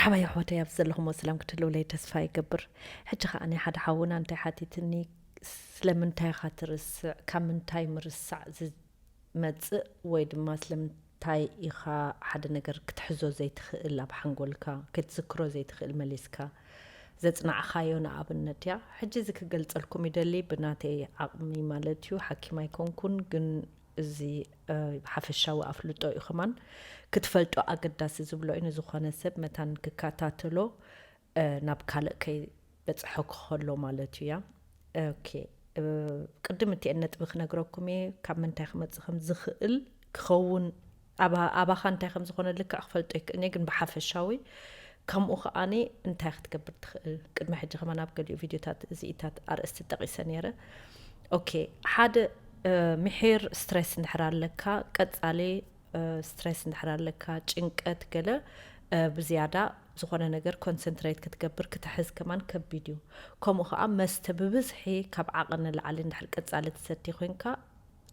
ሓባይ ኣሕዋተይ፣ ኣብ ዘለኹሞ ሰላም ክትህልውለይ ተስፋ ይገብር። ሕጂ ከኣ ናይ ሓደ ሓውና እንታይ ሓቲትኒ፣ ስለምንታይ ኢኻ ትርስዕ፣ ካብ ምንታይ ምርሳዕ ዝመጽእ፣ ወይ ድማ ስለምንታይ ኢኻ ሓደ ነገር ክትሕዞ ዘይትኽእል፣ ኣብ ሓንጎልካ ክትዝክሮ ዘይትኽእል መሊስካ ዘጽናዕኻዮ ንኣብነት እያ። ሕጂ እዚ ክገልጸልኩም ይደሊ፣ ብናተይ ዓቕሚ ማለት እዩ። ሓኪም ኣይኮንኩን፣ ግን እዚ ሓፈሻዊ ኣፍልጦ እዩ። ከማን ክትፈልጦ ኣገዳሲ ዝብሎ እዩ። ንዝኾነ ሰብ መታን ክከታተሎ ናብ ካልእ ከይበጽሖ ክኸሎ ማለት እዩ። ያ ኦኬ። ቅድም እቲአን ነጥቢ ክነግረኩም እየ፣ ካብ ምንታይ ክመጽእ ከም ዝኽእል ክኸውን፣ ኣባኻ እንታይ ከም ዝኾነ ልክዕ ክፈልጦ ይክእልኒ፣ ግን ብሓፈሻዊ ከምኡ ከኣኒ እንታይ ክትገብር ትኽእል። ቅድሚ ሕጂ ከማን ኣብ ገሊኡ ቪድዮታት እዚኢታት ኣርእስቲ ጠቒሰ ነይረ። ኦኬ፣ ሓደ ምሒር ስትሬስ እንድሕር ኣለካ፣ ቀጻሊ ስትሬስ እንድሕር ኣለካ፣ ጭንቀት ገለ ብዝያዳ ዝኾነ ነገር ኮንሰንትሬት ክትገብር ክትሕዝ ከማን ከቢድ እዩ። ከምኡ ከዓ መስተ ብብዝሒ ካብ ዓቐን ንላዕሊ እንድሕር ቀጻሊ ትሰቲ ኮይንካ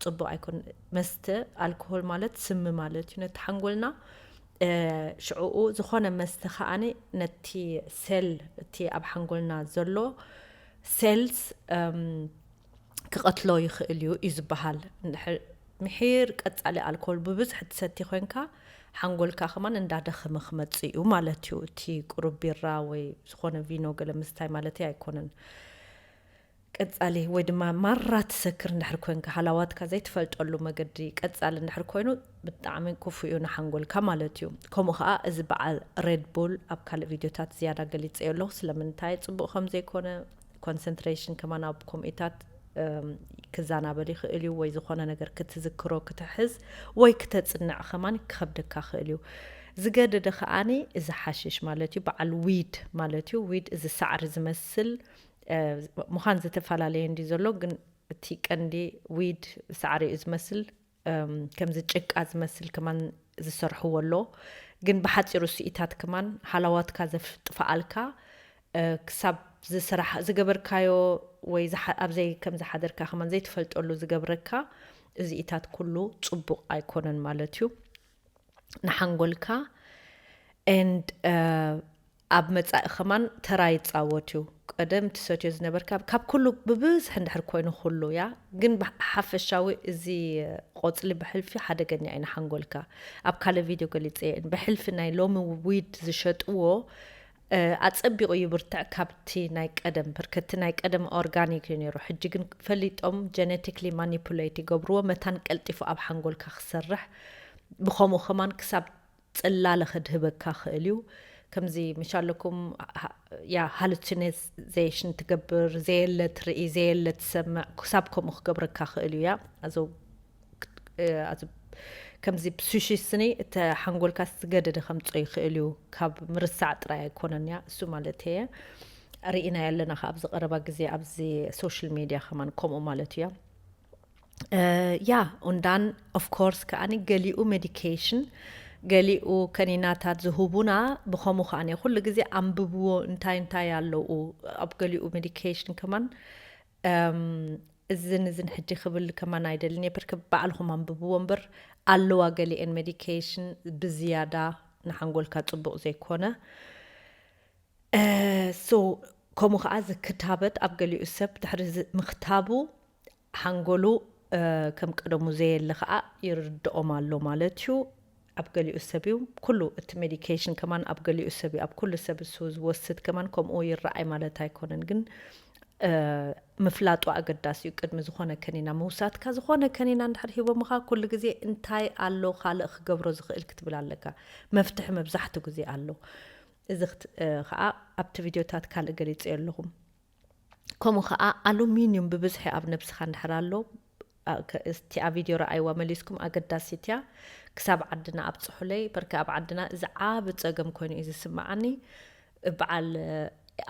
ጽቡቕ ኣይኮን። መስተ፣ ኣልኮሆል ማለት ስሚ ማለት እዩ ነቲ ሓንጎልና። ሽዕኡ ዝኾነ መስተ ከዓኒ ነቲ ሴል፣ እቲ ኣብ ሓንጎልና ዘሎ ሴልስ ክቐትሎ ይኽእል እዩ እዩ ዝበሃል። ምሒር ቀጻሊ ኣልኮል ብብዝሒ ትሰቲ ኮይንካ ሓንጎልካ ከማን እንዳደኸመ ክመጽእ እዩ ማለት እዩ። እቲ ቁሩብ ቢራ ወይ ዝኾነ ቪኖ ገለ ምስታይ ማለተይ ኣይኮነን። ቀጻሊ ወይ ድማ ማራ ትሰክር እንድሕር ኮይንካ፣ ሃላዋትካ ዘይትፈልጠሉ መገዲ ቀጻሊ እንድሕር ኮይኑ ብጣዕሚ ክፉእ እዩ ንሓንጎልካ ማለት እዩ። ከምኡ ከኣ እዚ በዓል ሬድ ቡል ኣብ ካልእ ቪድዮታት ዝያዳ ገሊጸዮ ኣለኹ ስለምንታይ ጽቡቕ ከም ዘይኮነ፣ ኮንሰንትሬሽን ከማን ኣብ ከምኡታት ክዛናበል ይኽእል እዩ፣ ወይ ዝኾነ ነገር ክትዝክሮ ክትሕዝ ወይ ክተጽንዕ ከማን ክኸብደካ ክእል እዩ። ዝገደደ ከኣኒ እዚ ሓሽሽ ማለት እዩ፣ በዓል ዊድ ማለት እዩ። ዊድ እዚ ሳዕሪ ዝመስል ምዃን ዝተፈላለየ እንዲ ዘሎ፣ ግን እቲ ቀንዲ ዊድ ሳዕሪ እዩ ዝመስል። ከምዚ ጭቃ ዝመስል ከማን ዝሰርሕዎ ኣሎ። ግን ብሓፂሩ ስኢታት ከማን ሃላዋትካ ዘፍጥፈኣልካ ክሳብ ዝስራሕ ዝገበርካዮ ወይ ኣብዘይ ከም ዝሓደርካ ከማን ዘይትፈልጠሉ ዝገብረካ እዚኢታት ኩሉ ፅቡቕ ኣይኮነን ማለት እዩ ንሓንጎልካ። And ኣብ መጻኢ ከማን ተራ ይጻወት እዩ። ቀደም ትሰትዮ ዝነበርካ ካብ ኩሉ ብብዝሒ እንድሕር ኮይኑ ኩሉ እያ፣ ግን ሓፈሻዊ እዚ ቆጽሊ ብሕልፊ ሓደገኛ እዩ ንሓንጎልካ። ኣብ ካልእ ቪድዮ ገሊጸ እየ። ብሕልፊ ናይ ሎሚ ዊድ ዝሸጥዎ ኣጸቢቑ ይብርትዕ ካብቲ ናይ ቀደም፣ ብርከቲ ናይ ቀደም ኦርጋኒክ እዩ ነይሩ። ሕጂ ግን ፈሊጦም ጀነቲክሊ ማኒፑሌት ይገብርዎ፣ መታን ቀልጢፉ ኣብ ሓንጎልካ ክሰርሕ፣ ብኸምኡ ከማን ክሳብ ጽላለ ከድህበካ ክእል እዩ። ከምዚ ምሻለኩም ያ ሃሉሲኔዜሽን ትገብር፣ ዘየለ ትርኢ፣ ዘየለ ትሰምዕ፣ ክሳብ ከምኡ ክገብረካ ክእል እዩ። ያ ኣዞ ከምዚ ብሱሽስኒ እቲ ሓንጎልካ ዝገደደ ከምጾ ይኽእል እዩ። ካብ ምርሳዕ ጥራይ ኣይኮነን እያ እሱ ማለት እየ። ርኢና ያለና ካብ ኣብዚ ቀረባ ግዜ ኣብዚ ሶሻል ሚድያ ከማን ከምኡ ማለት እያ። ያ ኡንዳን ኦፍኮርስ ከኣኒ ገሊኡ ሜዲኬሽን ገሊኡ ከኒናታት ዝህቡና ብኸምኡ ከኣኒ ኩሉ ግዜ ኣንብብዎ እንታይ እንታይ ኣለዉ ኣብ ገሊኡ ሜዲኬሽን ከማን እዝን እዝን ሕጂ ክብል ከማን ኣይደልን እየ ብርክ ባዕልኹም ኣንብብዎ እምበር ኣለዋ ገሊኤን ሜዲኬሽን ብዝያዳ ንሓንጎልካ ፅቡቕ ዘይኮነ ሶ ከምኡ ከዓ እዚ ክታበት ኣብ ገሊኡ ሰብ ድሕሪ ምክታቡ ሓንጎሉ ከም ቀደሙ ዘየለ ከዓ ይርድኦም ኣሎ ማለት እዩ። ኣብ ገሊኡ ሰብ እዩ ኩሉ እቲ ሜዲኬሽን ከማን ኣብ ገሊኡ ሰብ እዩ ኣብ ኩሉ ሰብ እሱ ዝወስድ ከማን ከምኡ ይረኣይ ማለት ኣይኮነን ግን ምፍላጡ ኣገዳሲ እዩ። ቅድሚ ዝኾነ ከኒና ምውሳድካ ዝኾነ ከኒና እንድሕር ሂቦምኻ ኩሉ ግዜ እንታይ ኣሎ ካልእ ክገብሮ ዝኽእል ክትብል ኣለካ። መፍትሒ መብዛሕትኡ ግዜ ኣሎ። እዚ ከዓ ኣብቲ ቪድዮታት ካልእ ገሊፀዮ ኣለኹ። ከምኡ ከዓ ኣሉሚኒዩም ብብዝሒ ኣብ ነብስኻ እንድሕር ኣሎ እቲኣ ቪድዮ ረኣይዋ መሊስኩም ኣገዳሲት እያ። ክሳብ ዓድና ኣብፅሑለይ በርካ ኣብ ዓድና እዚ ዓብ ፀገም ኮይኑ እዩ ዝስምዓኒ። በዓል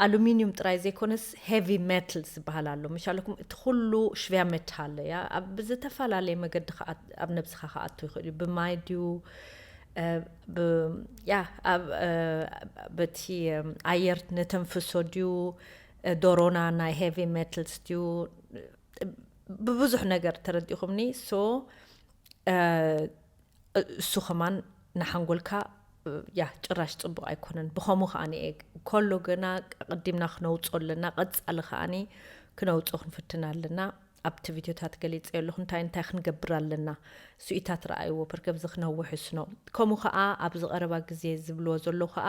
ኣሉሚኒዩም ጥራይ ዘይኮነስ ሄቪ ሜትልስ ዝበሃል ኣሎ ምሻለኩም እቲ ኩሉ ሽቪያ ሜታል እያ ኣብ ዝተፈላለየ መገዲ ኣብ ነብስኻ ክኣቱ ይኽእል እዩ ብማይ ድዩ ያ በቲ ኣየር ነተንፍሶ ድዩ ዶሮና ናይ ሄቪ ሜትልስ ድዩ ብብዙሕ ነገር ተረዲኹምኒ ሶ እሱ ከማን ንሓንጎልካ ያ ጭራሽ ጽቡቕ ኣይኮነን። ብኸምኡ ከኣ ከሎ ገና ቀዲምና ክነውጾ ኣለና። ቀጻሊ ከኣ ክነውጾ ክንፍትን ኣለና። ኣብቲ ቪድዮታት ገሊጸ ኣለኹ እንታይ እንታይ ክንገብር ኣለና። ስኢታት ረኣይዎ፣ ፐርከብ እዚ ክነውሕ ይስኖ። ከምኡ ከኣ ኣብዚ ቀረባ ግዜ ዝብልዎ ዘለዉ ከኣ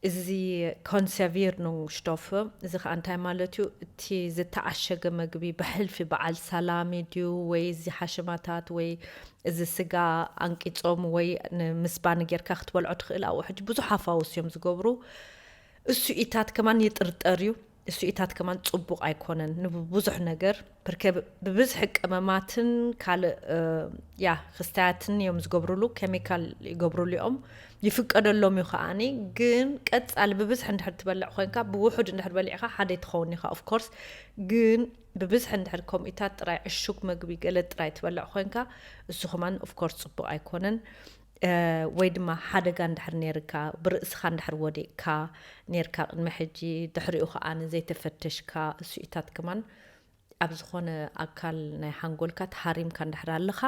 እዚ ኮንሰርቪርኑንግ ሽቶፍ፣ እዚ ከኣ እንታይ ማለት እዩ? እቲ ዝተዓሸገ መግቢ ብሕልፊ በዓል ሳላሚ ድዩ ወይ እዚ ሓሸማታት ወይ እዚ ስጋ ኣንቂጾም ወይ ንምስባኒ ጌርካ ክትበልዖ ትኽእል። ኣብኡ ሕጂ ብዙሕ ኣፋውስ እዮም ዝገብሩ። እሱ ኢታት ከማን ይጥርጠር እዩ። እሱ ኢታት ከማን ጽቡቕ ኣይኮነን ንብዙሕ ነገር። ብርከ ብብዝሒ ቀመማትን ካልእ፣ እ፣ ያ፣ ክስታያትን እዮም ዝገብሩሉ፣ ኬሚካል ይገብሩሉ እዮም። ይፍቀደሎም እዩ ከኣኒ፣ ግን ቀጻሊ ብብዝሒ እንድሕር ትበልዕ ኮይንካ፣ ብውሑድ እንድሕር በሊዕካ ሓደ ትኸውን ኢኻ፣ ኦፍ ኮርስ። ግን ብብዝሒ እንድሕር ከምኡታት ጥራይ ዕሹግ መግቢ ገለ ጥራይ ትበልዕ ኮይንካ፣ እሱ ከማን ኦፍ ኮርስ ጽቡቕ ኣይኮነን። እ፣ ወይ ድማ ሓደጋ እንድሕር ነይርካ፣ ብርእስኻ እንድሕር ወዲቕካ ነይርካ ቅድሚ ሕጂ፣ ድሕሪኡ ከኣ ዘይተፈተሽካ፣ እሱ ኢታት ከማን ኣብ ዝኾነ ኣካል ናይ ሓንጎልካ ተሃሪምካ እንድሕር ኣለኻ፣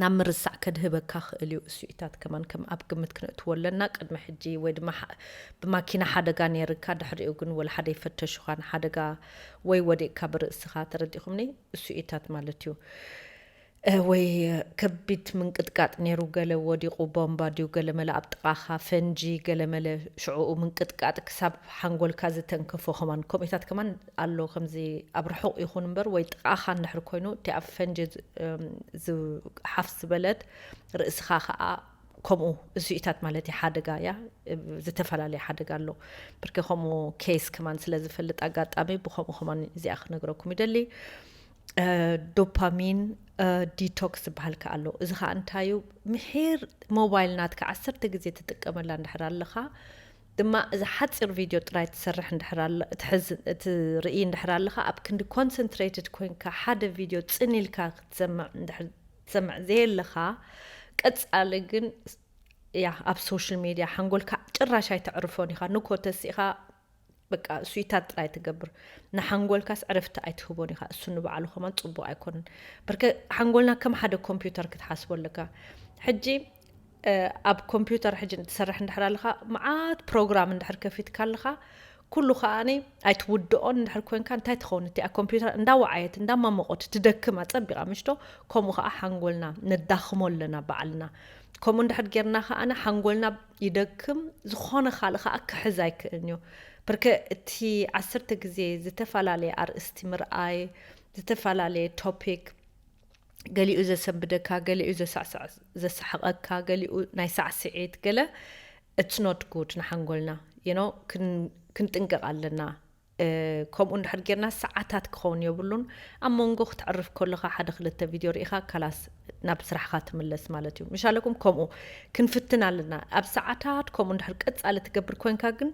ናብ ምርሳዕ ከድህበካ ክእል እዩ። እሱ ኢታት ከማን ከም ኣብ ግምት ክነእትዎ ኣለና። ቅድሚ ሕጂ ወይ ድማ ሓ-፣ ብማኪና ሓደጋ ነይርካ፣ ድሕሪኡ ግን ወላ ሓደ ይፈተሹኻን ሓደጋ ወይ ወዲቕካ ብርእስኻ፣ ተረዲኹምኒ? እሱ ኢታት ማለት እዩ። እ፣ ወይ ከቢድ ምንቅጥቃጥ ነይሩ፣ ገለ ወዲቑ፣ ቦምባ ድዩ፣ ገለ መለ ኣብ ጥቓኻ፣ ፈንጂ፣ ገለ መለ ሽዕኡ ምንቅጥቃጥ ክሳብ ሓንጎልካ ዝተንከፎ ከማን፣ ከምኡታት ከማን ኣሎ። ከምዚ ኣብ ርሑቕ ይኹን እምበር፣ ወይ ጥቓኻ እንድሕር ኮይኑ፣ እቲ ኣብ ፈንጂ ዝ-፣ እም፣ ዝ-፣ ሓፍ ዝበለት ርእስኻ ኸኣ ከምኡ፣ እዚኢታት ማለት እዩ ሓደጋ እያ። እ፣ ዝተፈላለየ ሓደጋ ኣሎ። ብርክ ከምኡ ኬስ ከማን ስለ ዝፈልጥ ኣጋጣሚ፣ ብኸምኡ ከማን እዚኣ ክነግረኩም ይደሊ። እ፣ ዶፓሚን፣ እ፣ ዲቶክስ ዝበሃል ከኣ ኣሎ። እዚ ኸኣ እንታይ እዩ? ምሒር ሞባይል ናትካ ዓሰርተ ግዜ ትጥቀመላ እንድሕር ኣለኻ፣ ድማ እዚ ሓጺር ቪድዮ ጥራይ ትሰርሕ እንድሕር ኣለ-፣ ትሕዝ-፣ ትርኢ እንድሕር ኣለኻ፣ ኣብ ክንዲ ኮንሰንትሬትድ ኮይንካ ሓደ ቪድዮ ጽን ኢልካ ክትሰምዕ እንድሕር ትሰምዕ ዘየለኻ፣ ቀጻሊ ግን፣ ያ፣ ኣብ ሶሻል ሜድያ ሓንጎልካ ጭራሽ ኣይተዕርፎን ኢኻ። ንኮ ተሲእኻ በቃ ስዊታት ጥራይ ትገብር። ንሓንጎልካስ ዕረፍቲ ኣይትህቦን ኢኻ። እሱ ንባዕሉ ከማን ጽቡቕ ኣይኮነን። በርከ ሓንጎልና ከም ሓደ ኮምፒውተር ክትሓስቦ ኣለካ። ሕጂ፣ እ፣ ኣብ ኮምፒውተር ሕጂ ትሰርሕ እንድሕር ኣለኻ፣ መዓት ፕሮግራም እንድሕር ከፊትካ ኣለኻ፣ ኩሉ ከኣኒ ኣይትውድኦን እንድሕር ኮንካ፣ እንታይ ትኸውን? እቲኣ ኮምፒውተር እንዳወዓየት፣ እንዳማሞቖት ትደክም ኣጸቢቓ፣ ምሽቶ? ከምኡ ከኣ ሓንጎልና ነዳኽሞ ኣለና ባዕልና። ከምኡ እንድሕር ጌርና ከኣኒ ሓንጎልና ይደክም፣ ዝኾነ ካልእ ከኣ ክሕዝ ኣይክእልን እዩ። በርከ እቲ ዓሰርተ ግዜ ዝተፈላለየ ኣርእስቲ ምርኣይ፣ ዝተፈላለየ ቶፒክ፣ ገሊኡ ዘሰንብደካ፣ ገሊኡ ዘሳዕስዕ-፣ ዘሳሕቐካ፣ ገሊኡ ናይ ሳዕስዒት፣ ገለ፣ it's not good ንሓንጎልና። You know፣ ክን-፣ ክንጥንቀቕ ኣለና። እ፣ ከምኡ እንድሕር ጌርና ሰዓታት ክኸውን የብሉን። ኣብ መንጎ ክትዕርፍ ከለኻ ሓደ ክልተ ቪድዮ ርኢኻ ካላስ ናብ ስራሕኻ ትምለስ ማለት እዩ። ምሻለኩም ከምኡ ክንፍትን ኣለና። ኣብ ሰዓታት ከምኡ እንድሕር ቀጻሊ ትገብር ኮንካ ግን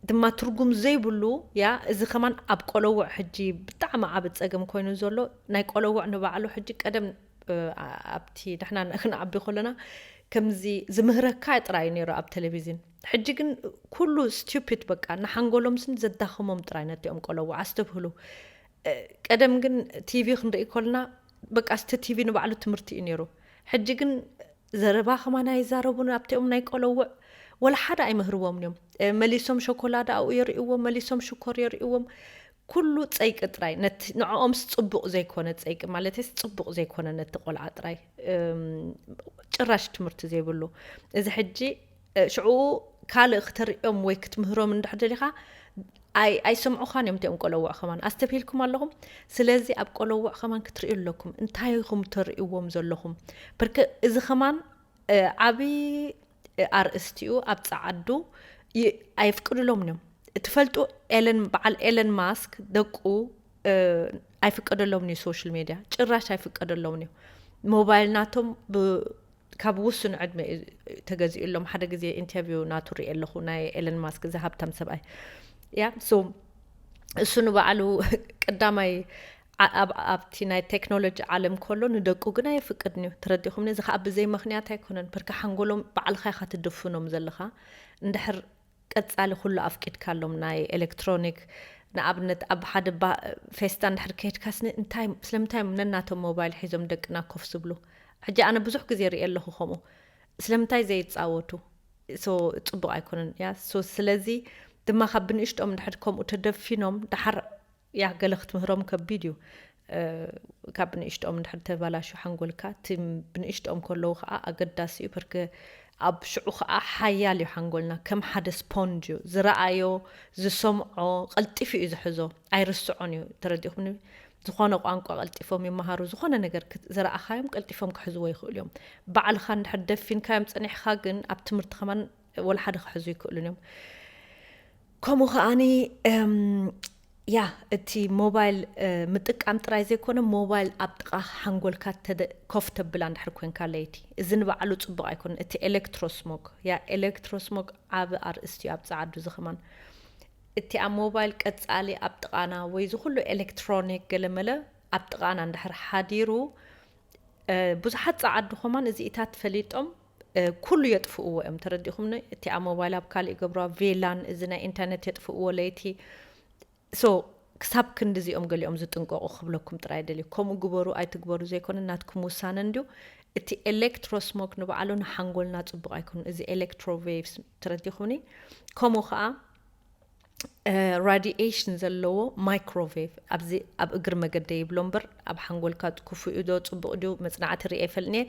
ድማ ትርጉም ዘይብሉ፣ ያ፣ እዚ ከማን ኣብ ቆለውዕ ሕጂ ብጣዕሚ ዓቢ ጸገም ኮይኑ ዘሎ፣ ናይ ቆለውዕ ንባዕሉ ሕጂ ቀደም፣ እ፣ ኣ-፣ ኣብቲ ንሕና ን-፣ ክንዓቢ ከለና ከምዚ ዝምህረካ ጥራይ ነይሩ ኣብ ቴሌቪዝን። ሕጂ ግን ኩሉ ስቱፒድ በቃ፣ ንሓንጎሎም ስን ዘዳኽሞም ጥራይ ነቲኦም ቆለውዕ ኣስተብህሉ። እ፣ ቀደም ግን ቲቪ ክንርኢ ከለና በቃ፣ እስቲ ቲቪ ንባዕሉ ትምህርቲ እዩ ነይሩ። ሕጂ ግን ዘረባ ከማን ኣይዛረቡን ኣብቲኦም ናይ ቆለውዕ፣ ወላ ሓደ ኣይምህርዎም እዮም። እ፣ መሊሶም ሸኮላዳ ኣብኡ የርእይዎም፣ መሊሶም ሽኮር የርእይዎም። ኩሉ ጸይቂ ጥራይ፣ ነቲ ንዕኦምስ ጽቡቕ ዘይኮነ ጸይቂ፣ ማለትስ ጽቡቕ ዘይኮነ ነቲ ቆልዓ ጥራይ፣ እም፣ ጭራሽ ትምህርቲ ዘይብሉ። እዚ ሕጂ፣ እ፣ ሽዑ ካልእ ክተርእዮም ወይ ክትምህሮም እንድሕር ደሊኻ፣ ኣይ-፣ ኣይሰምዑኻን እዮም እቲኦም ቆለውዕ ከማን። ኣስተብሂልኩም ኣለኹም? ስለዚ ኣብ ቆለውዕ ከማን ክትርእዩ ኣለኩም። እንታይ ኢኹም ተርእይዎም ዘለኹም? በርከ እዚ ከማን፣ እ፣ ዓቢ፣ እ፣ ኣርእስቲኡ ኣብ ጸዓዱ ይ-፣ ኣየፍቅድሎምን እዮም። ትፈልጡ፣ ኤለን፣ በዓል ኤለን ማስክ ደቁ፣ እ፣ ኣይፍቀደሎምን እዩ ሶሻል ሜድያ፣ ጭራሽ ኣይፍቀደሎምን እዩ። ሞባይል ናቶም ብ-፣ ካብ ውሱን ዕድመ እዩ ተገዚኡ ኣሎም። ሓደ ግዜ ኢንተርቪው ናቱ ሪኤ ኣለኹ፣ ናይ ኤለን ማስክ፣ እዚ ሃብታም ሰብኣይ። ያ፣ ሶ እሱ ንባዕሉ ቀዳማይ ዓ-፣ ኣብ-፣ ኣብቲ ናይ ቴክኖሎጂ ዓለም ከሎ ንደቁ ግን ኣየፍቅድን እዩ። ተረዲኹምኒ? እዚ ኸኣ ብዘይ ምኽንያት ኣይኮነን። በርካ ሓንጎሎም ባዕልኻ ኢኻ ትድፍኖም ዘለኻ። እንድሕር ቀጻሊ ኩሉ ኣፍቂድካሎም፣ ናይ ኤሌክትሮኒክ፣ ንኣብነት ኣብ ሓደ ባ-፣ ፌስታ እንድሕር ከይድካስኒ፣ እንታይ፣ ስለምንታይ እዮም ነናቶም ሞባይል ሒዞም ደቅና ኮፍ ዝብሉ? ሕጂ ኣነ ብዙሕ ግዜ ሪኤ ኣለኹ ከምኡ። ስለምንታይ ዘይጻወቱ? so ጽቡቕ ኣይኮነን። ያ so ስለዚ ድማ ካብ ብንእሽቶም እንድሕር ከምኡ ተደፊኖም ደሓር ያ ገለ ክትምህሮም ከቢድ እዩ። ካብ ብንእሽቶም እንድሕር ተባላሹ ሓንጎልካ እቲ ብንእሽቶም ከለዉ ከዓ ኣገዳሲ እዩ። ፐርከ ኣብ ሽዑ ከዓ ሓያል እዩ ሓንጎልና፣ ከም ሓደ ስፖንጅ እዩ። ዝረኣዮ ዝሰምዖ ቀልጢፉ እዩ ዝሕዞ፣ ኣይርስዖን እዩ። ተረዲኹምኒ? ዝኾነ ቋንቋ ቀልጢፎም ይመሃሩ፣ ዝኾነ ነገር ዝረኣኻዮም ቀልጢፎም ክሕዝዎ ይኽእሉ እዮም። ባዕልኻ እንድሕር ደፊንካዮም ፀኒሕኻ ግን ኣብ ትምህርቲ ከማን ወላ ሓደ ክሕዙ ይክእሉን እዮም። ከምኡ ከዓኒ ያ እቲ ሞባይል ምጥቃም ጥራይ ዘይኮነ ሞባይል ኣብ ጥቓ ሓንጎልካ ኮፍ ተብላ እንድሕር ኮንካ ለይቲ፣ እዚ ንባዕሉ ፅቡቕ ኣይኮነን። እቲ ኤሌክትሮስሞግ ያ ኤሌክትሮስሞግ ዓብ ኣርእስቲ እዩ ኣብ ፀዓዱ እዚ ከማን። እቲ ኣብ ሞባይል ቀፃሊ ኣብ ጥቓና ወይ እዚ ኩሉ ኤሌክትሮኒክ ገለመለ ኣብ ጥቓና እንድሕር ሓዲሩ ብዙሓት ፀዓዱ ከማን እዚኢታት ፈሊጦም ኩሉ የጥፍእዎ እዮም። ተረዲኹምኒ? እቲ ኣብ ሞባይል ኣብ ካልእ ይገብሮ ቬላን እዚ ናይ ኢንተርኔት የጥፍእዎ ለይቲ። so ክሳብ ክንዲ እዚኦም ገሊኦም ዝጥንቀቑ ክብለኩም ጥራይ ደልዩ። ከምኡ ግበሩ ኣይትግበሩ ዘይኮነ ናትኩም ውሳነ እንድዩ። እቲ ኤሌክትሮስሞክ ንባዕሉ ንሓንጎልና ጽቡቕ ኣይኮኑን። እዚ ኤሌክትሮቬቭስ ተረዲኹምኒ? ከምኡ ኸዓ ራዲኤሽን ዘለዎ ማይክሮዌቭ ኣብዚ ኣብ እግሪ መገደ ይብሎ እምበር ኣብ ሓንጎልካ ክፉእ ዶ ጽቡቕ ድዩ መጽናዕቲ ርኤ ይፈልጥን እየ።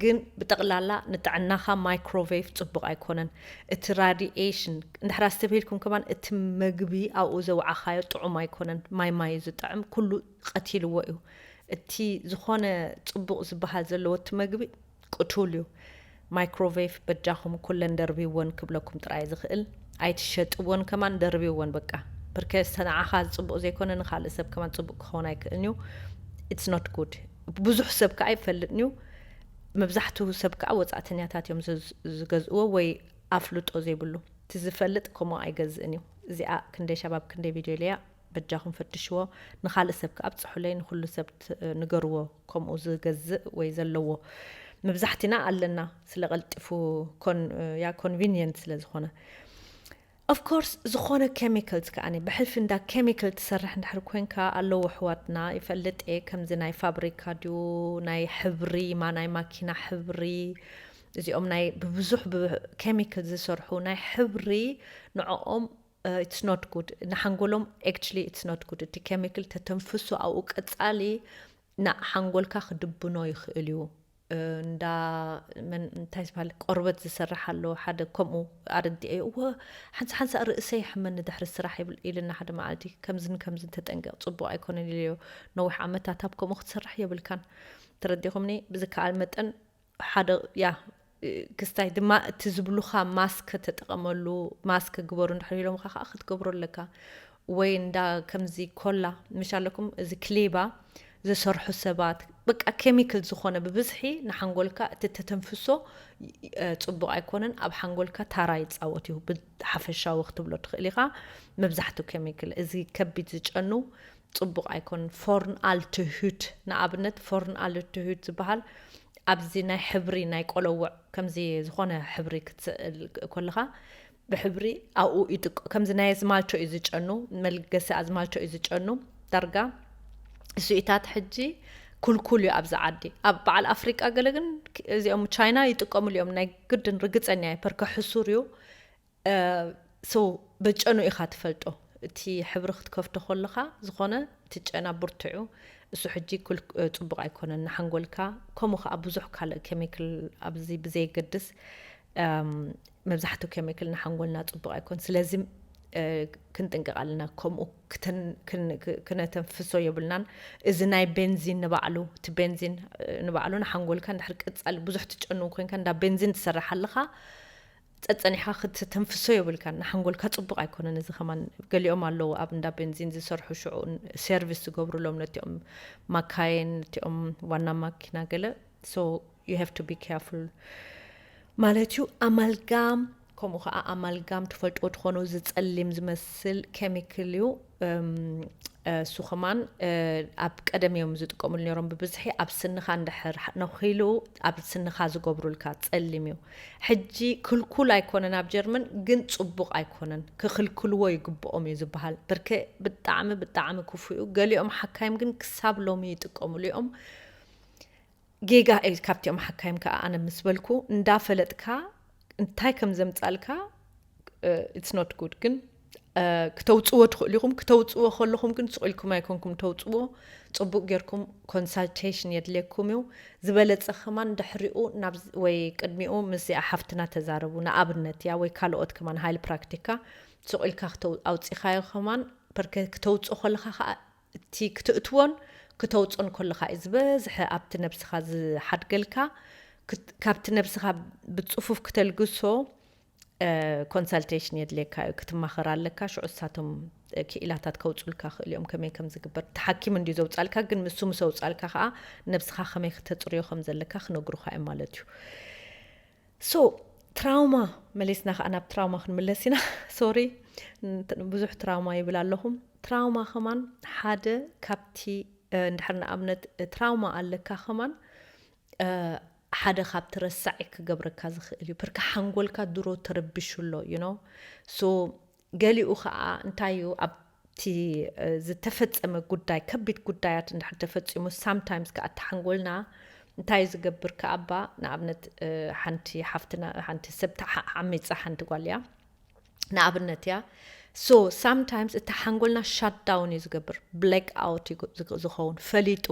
ግን ብጠቕላላ ንጥዕናኻ ማይክሮዌቭ ጽቡቕ ኣይኮነን። እቲ ራዲኤሽን እንድሕር ኣስተብሂልኩም ከማን እቲ መግቢ ኣብኡ ዘውዓኻዮ ጥዑም ኣይኮነን። ማይ ማይ እዩ ዝጥዕም፣ ኩሉ ቀቲልዎ እዩ። እቲ ዝኾነ ጽቡቕ ዝበሃል ዘለዎ እቲ መግቢ ቅቱል እዩ። ማይክሮዌቭ በጃኹም ኩለን ደርብይወን ክብለኩም ጥራይ ዝኽእል። ኣይትሸጥወን ከማን ደርብይወን በቃ። ብርከ ንዓኻ ጽቡቕ ዘይኮነ ንኻልእ ሰብ ከማን ጽቡቕ ክኸውን ኣይክእልን እዩ። It's not good። ብዙሕ ሰብ ከኣ ይፈልጥን እዩ። መብዛሕትኡ ሰብ ከኣ ወጻእተኛታት እዮም ዝገዝእዎ ወይ ኣፍልጦ ዘይብሉ። እቲ ዝፈልጥ ከምኡ ኣይገዝእን እዩ። እዚኣ ክንደይ ሸባብ ክንደይ ቪድዮ ኢለያ። በጃኹም ፈትሽዎ። ንኻልእ ሰብ ከኣ ኣብጽሑለይ፣ ንኹሉ ሰብ ንገርዎ። ከምኡ ዝገዝእ ወይ ዘለዎ መብዛሕቲና ኣለና፣ ስለ ቀልጢፉ ያ ኮንቪኒየንት ስለ ዝኾነ። ኦፍ ኮርስ ዝኾነ ኬሚካልስ ከኣ ብሕልፊ እንዳ ኬሚካል ትሰርሕ እንድሕር ኮንካ ኣለዉ ኣሕዋትና ይፈልጥ እየ። ከምዚ ናይ ፋብሪካ ድዩ ናይ ሕብሪ ማ ናይ ማኪና ሕብሪ እዚኦም ናይ ብብዙሕ ኬሚካል ዝሰርሑ ናይ ሕብሪ ንዕኦም it's not good ንሓንጎሎም actually it's not good። እቲ ኬሚካል ተተንፍሶ ኣብኡ ቀጻሊ ና ሓንጎልካ ክድብኖ ይኽእል እዩ። እንዳ እንታይ ዝበሃል ቆርበት ዝሰርሕ ኣሎ ሓደ ከምኡ ኣረዲኤ እወ ሓንሳ ሓንሳ ርእሰ ይሕመኒ ድሕሪ ስራሕ ኢልና ሓደ መዓልቲ ከምዝን ከምዝን ተጠንቀቕ ጽቡቕ ኣይኮነን ኢለዮ። ነዊሕ ዓመታት ኣብ ከምኡ ክትሰርሕ የብልካን። ተረዲኹምኒ? ብዝከኣል መጠን ሓደ ያ ክስታይ ድማ እቲ ዝብሉኻ ማስክ ተጠቐመሉ። ማስክ ግበሩ እንድሕር ኢሎምኻ ከዓ ክትገብሮ ኣለካ። ወይ እንዳ ከምዚ ኮላ ምሽ ኣለኩም እዚ ክሌባ ዝሰርሑ ሰባት በቃ ኬሚካል ዝኾነ ብብዝሒ ንሓንጎልካ እቲ ተተንፍሶ ጽቡቕ ኣይኮነን። ኣብ ሓንጎልካ ታራ ይፃወት እዩ። ብሓፈሻዊ ክትብሎ ትኽእል ኢኻ። መብዛሕትኡ ኬሚካል እዚ ከቢድ ዝጨኑ ጽቡቕ ኣይኮነን። ፎርን ኣልትሁድ ንኣብነት ፎርን ኣልትሁድ ዝበሃል ኣብዚ ናይ ሕብሪ ናይ ቆለውዕ ከምዚ ዝኾነ ሕብሪ ክትስእል ከለኻ ብሕብሪ ኣብኡ ይጥቅ ከምዚ ናይ ኣዝማልቶ እዩ ዝጨኑ። መልገሲ ኣዝማልቶ እዩ ዝጨኑ። ዳርጋ እሱኢታት ሕጂ ኩልኩል እዩ ኣብዚ ዓዲ። ኣብ በዓል ኣፍሪቃ ገለ ግን እዚኦም ቻይና ይጥቀምሉ እዮም። ናይ ግድን ርግጸኛ እየ ፐርከ ሕሱር እዩ። ሶ በጨኑ ኢኻ ትፈልጦ። እቲ ሕብሪ ክትከፍቶ ከለኻ ዝኾነ እቲ ጨና ብርትዑ እሱ ሕጂ ጽቡቕ ኣይኮነን ንሓንጎልካ። ከምኡ ከዓ ብዙሕ ካልእ ኬሚካል ኣብዚ ብዘየገድስ መብዛሕትኡ ኬሚካል ንሓንጎልና ጽቡቕ ኣይኮን። ስለዚ ክንጥንቀቕ ኣለና። ከምኡ ክነተንፍሶ የብልናን። እዚ ናይ ቤንዚን ንባዕሉ እቲ ቤንዚን ንባዕሉ ንሓንጎልካ እንድሕር ቀጻሊ ብዙሕ ትጨኑ ኮይንካ እንዳ ቤንዚን ትሰርሕ ኣለኻ ጸጸኒሕካ ክትተንፍሶ የብልካን። ንሓንጎልካ ጽቡቕ ኣይኮነን። እዚ ከማን ገሊኦም ኣለዉ ኣብ እንዳ ቤንዚን ዝሰርሑ ሽዑ ሰርቪስ ዝገብሩሎም ነቲኦም ማካይን ነቲኦም ዋና ማኪና ገለ so you have to be careful ማለት እዩ። ኣማልጋም ከምኡ ከዓ ኣማልጋም ትፈልጥዎ ትኾኑ እዚ ጸሊም ዝመስል ኬሚካል እዩ። እሱ ከማን ኣብ ቀደም እዮም ዝጥቀምሉ ነይሮም ብብዝሒ ኣብ ስንኻ እንድሕር ነኺሉ ኣብ ስንኻ ዝገብሩልካ ጸሊም እዩ። ሕጂ ክልኩል ኣይኮነን ኣብ ጀርመን ግን ጽቡቕ ኣይኮነን ክኽልክልዎ ይግብኦም እዩ ዝበሃል። ብርከ ብጣዕሚ ብጣዕሚ ክፉ እዩ። ገሊኦም ሓካይም ግን ክሳብ ሎሚ ይጥቀምሉ እዮም። ጌጋ እዩ ካብቲኦም ሓካይም ከዓ ኣነ ምስ በልኩ እንዳፈለጥካ እንታይ ከም ዘምጻልካ it's not good። ግን ክተውፅዎ ትኽእሉ ኢኹም። ክተውፅዎ ከለኹም ግን ስቕ ኢልኩም ኣይኮንኩም ተውፅዎ። ፅቡቅ ጌርኩም ኮንሳልቴሽን የድልየኩም እዩ። ዝበለፀ ከማን ድሕሪኡ ወይ ቅድሚኡ ምስ እዚኣ ሓፍትና ተዛረቡ። ንኣብነት እያ ወይ ካልኦት ከማን ሃይል ፕራክቲካ ስቕ ኢልካ ኣውፂኻዮ ከማን ፐርከ ክተውፅኦ ከለካ ከዓ እቲ ክትእትዎን ክተውፅኦን ከለካ እዩ ዝበዝሐ ኣብቲ ነብስካ ዝሓድገልካ። ካብቲ ነብስካ ብፅፉፍ ክተልግሶ ኮንሳልቴሽን የድልየካ እዩ። ክትማኸር ኣለካ። ሽዑ እሳቶም ክኢላታት ከውፁልካ ክእል እዮም ከመይ ከም ዝግበር። እቲ ሓኪም እንድዩ ዘውፃልካ፣ ግን ንሱ ምስ ኣውፃልካ ከዓ ነብስካ ከመይ ክተፅርዮ ከም ዘለካ ክነግሩካ እዮም ማለት እዩ። ሶ ትራውማ መሊስና ከዓ ናብ ትራውማ ክንምለስ ኢና። ሶሪ ብዙሕ ትራውማ ይብል ኣለኹም። ትራውማ ከማን ሓደ ካብቲ እንድሕር ንኣብነት ትራውማ ኣለካ ከማን ሓደ ካብቲ ረሳዒ ክገብረካ ዝኽእል እዩ። ፐርከ ሓንጎልካ ድሮ ተረቢሹ ኣሎ you know። ሶ ገሊኡ ከዓ እንታይ እዩ ኣብቲ ዝተፈጸመ ጉዳይ ከቢድ ጉዳያት እንድሕር ተፈጺሙ ሳምታይምስ ከዓ እቲ ሓንጎልና እንታይ እዩ ዝገብር ከኣባ ንኣብነት ሓንቲ ሓፍትና ሓንቲ ሰብ ዓሚፃ ሓንቲ ጓል እያ ንኣብነት እያ። ሶ ሳምታይምስ እቲ ሓንጎልና ሻትዳውን እዩ ዝገብር፣ ብላክ ኣውት እዩ ዝኸውን ፈሊጡ።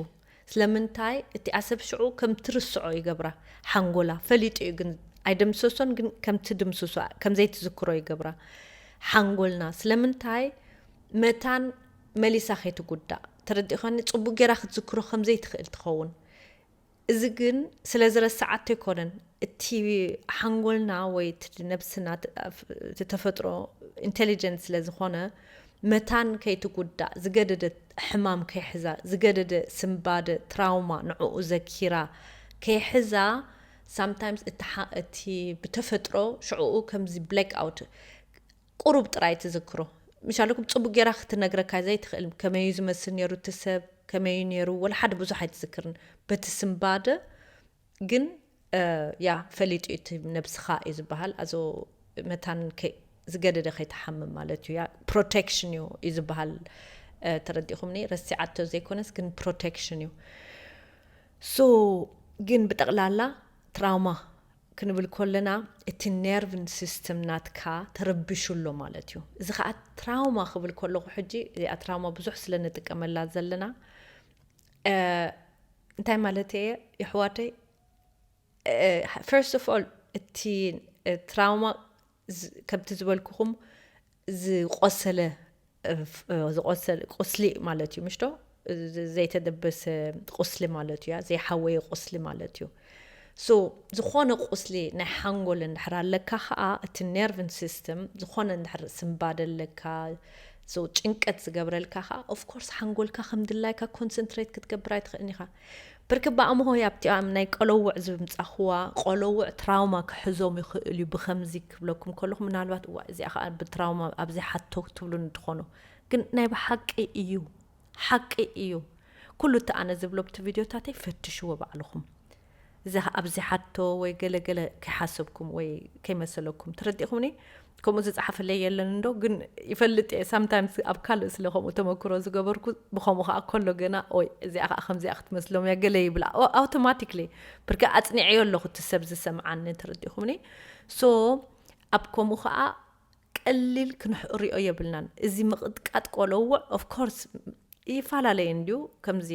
ስለምንታይ እቲኣ ሰብ ሽዑ ከም ትርስዖ ይገብራ። ሓንጎላ ፈሊጡ እዩ ግን ኣይደምሰሶን፣ ግን ከም ትድምስሶ ከም ዘይትዝክሮ ይገብራ ሓንጎልና። ስለምንታይ መታን መሊሳ ከይትጉዳእ ተረዲእኻኒ። ፅቡቅ ጌራ ክትዝክሮ ከም ዘይትኽእል ትኸውን። እዚ ግን ስለ ዝረስዓቶ ኣይኮነን። እቲ ሓንጎልና ወይ እቲ ነብስና እቲ ተፈጥሮ ኢንቴሊጀንት ስለ ዝኾነ መታን ከይትጉዳእ ዝገደደ ሕማም ከይሕዛ ዝገደደ ስንባደ ትራውማ ንዕኡ ዘኪራ ከይሕዛ ሳምታይምስ እቲ ብተፈጥሮ ሽዕኡ ከምዚ ብላክ ኣውት ቁሩብ ጥራይ ትዝክሮ። ምሻለኩም ጽቡቅ ጌራ ክትነግረካ ዘይትኽእል። ከመዩ ዝመስል ነይሩ እቲ ሰብ፣ ከመዩ ነይሩ፣ ወላ ሓደ ብዙሕ ኣይትዝክርን። በቲ ስንባደ ግን ያ ፈሊጡ እቲ ነብስኻ እዩ ዝበሃል። ኣዞ መታን ዝገደደ ከይትሓምም ማለት እዩ። ያ ፕሮቴክሽን እዩ እዩ ዝበሃል። ተረዲኹምኒ? ረሲዓቶ ዘይኮነስ ግን ፕሮቴክሽን እዩ። ሶ ግን ብጠቕላላ ትራውማ ክንብል ከለና እቲ ነርቭን ሲስተም ናትካ ተረቢሹ ኣሎ ማለት እዩ። እዚ ከዓ ትራውማ ክብል ከለኹ ሕጂ እዚኣ ትራውማ ብዙሕ ስለ ንጥቀመላ ዘለና እንታይ ማለት እየ የሕዋተይ? ፈርስት ኦፍ ኦል እቲ ትራውማ ከምቲ ዝበልኩኹም ዝቆሰለ ዝቆሰለ ቁስሊ ማለት እዩ ምሽቶ ዘይተደበሰ ቁስሊ ማለት እዩ ዘይሓወየ ቁስሊ ማለት እዩ። ሶ ዝኾነ ቁስሊ ናይ ሓንጎል እንድሕር ኣለካ ከዓ እቲ ነርቭን ሲስተም ዝኾነ እንድሕር ስንባደ ኣለካ ጭንቀት ዝገብረልካ ከዓ ኦፍኮርስ ሓንጎልካ ከም ድላይካ ኮንሰንትሬት ክትገብር ኣይትኽእልን ኢኻ። ብርክ ብኣምሆ ኣብቲኣ ናይ ቆለውዕ ዝምፃኽዋ ቆለውዕ ትራውማ ክሕዞም ይኽእል እዩ። ብከምዚ ክብለኩም ከለኹ ምናልባት እዋ እዚኣ ከዓ ብትራውማ ኣብዚ ሓቶ ትብሉኒ ትኾኑ፣ ግን ናይ ብሓቂ እዩ፣ ሓቂ እዩ። ኩሉ እቲ ኣነ ዝብሎ ብቲ ቪድዮታተይ ፈትሽዎ ባዕልኹም። እዚ ኣብዚ ሓቶ ወይ ገለገለ ከይሓሰብኩም ወይ ከይመሰለኩም ተረዲእኩምኒ። ከምኡ ዝፀሓፈለይ የለን እንዶ ግን ይፈልጥ እየ ሳምታይምስ ኣብ ካልእ ስለ ከምኡ ተመክሮ ዝገበርኩ ብከምኡ ከዓ ከሎ ገና ኦይ እዚኣ ከዓ ከምዚኣ ክትመስሎም እያ ገለ ይብላ ኣውቶማቲክሊ ብርክ ኣፅኒዐዮ ኣለኹ እቲ ሰብ ዝሰምዓኒ ተረዲእኩምኒ። ሶ ኣብ ከምኡ ከዓ ቀሊል ክንሪኦ የብልናን። እዚ ምቕጥቃጥ ቆለውዕ ኦፍኮርስ ይፈላለየ እንድዩ ከምዚ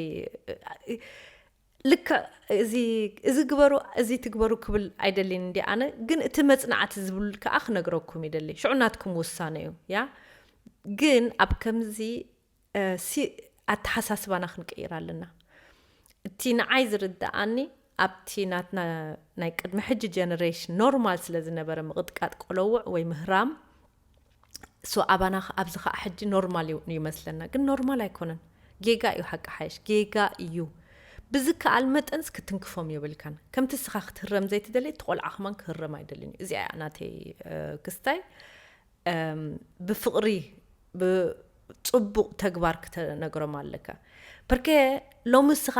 ልክዕ እዚ እዚ ግበሩ እዚ ትግበሩ ክብል ኣይደልን እንዲ ኣነ ግን እቲ መፅናዕቲ ዝብል ከዓ ክነግረኩም ይደሊ ሽዑ ናትኩም ውሳነ እዩ ያ ግን ኣብ ከምዚ ኣተሓሳስባና ክንቀይር ኣለና። እቲ ንዓይ ዝርድኣኒ ኣብቲ ናትና ናይ ቅድሚ ሕጂ ጀነሬሽን ኖርማል ስለ ዝነበረ ምቕጥቃጥ ቆለውዕ ወይ ምህራም ሶ ኣባና ኣብዚ ከዓ ሕጂ ኖርማል ይመስለና ግን ኖርማል ኣይኮነን። ጌጋ እዩ ሓቂ ሓይሽ ጌጋ እዩ። ብዝከኣል መጠንስ ክትንክፎም የብልካን። ከምቲ ስኻ ክትህረም ዘይትደሊ እቲ ቆልዓ ከማን ክህረም ኣይደልን እዩ። እዚኣ እያ ናተይ ክስታይ ብፍቕሪ ብፅቡቕ ተግባር ክተነግሮም ኣለካ። ፐርከ ሎሚ ስኻ